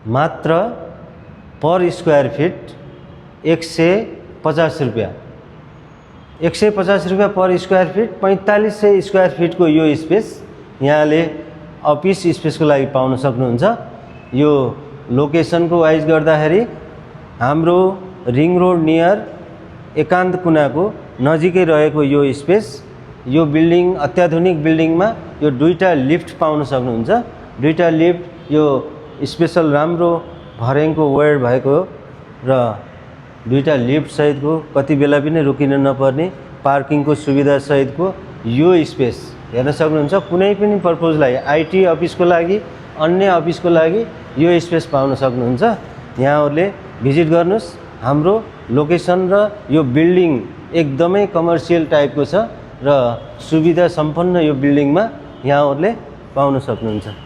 मात्र पर square feet 150 रुपैयाँ। 150 रुपैयाँ पर स्क्वायर फिट, 4500 स्क्वायर फिटको यो स्पेस यहाँले अफिस स्पेसको लागि पाउन सक्नुहुन्छ। यो लोकेसनको वाइज गर्दाखेरि हाम्रो रिङ रोड नियर एकान्त कुनाको नजिकै रहेको यो स्पेस, यो बिल्डिङ अत्याधुनिक बिल्डिङमा यो दुईटा लिफ्ट पाउन सक्नुहुन्छ। दुईटा लिफ्ट यो स्पेशल राम्रो भर्याङको वेयर भएको र दुईटा लिफ्ट सहितको कति बेला पनि रोकिन नपर्ने पार्किङको सुविधा सहितको यो स्पेस हेर्न सक्नुहुन्छ। कुनै पनि पर्पजलाई आईटी अफिसको लागि अन्य अफिसको लागि यो स्पेस पाउन सक्नुहुन्छ। यहाँहरूले भिजिट गर्नुस्। हाम्रो लोकेसन र यो बिल्डिङ एकदमै कमर्सियल टाइपको छ र सुविधा सम्पन्न यो बिल्डिङमा यहाँहरूले पाउन सक्नुहुन्छ।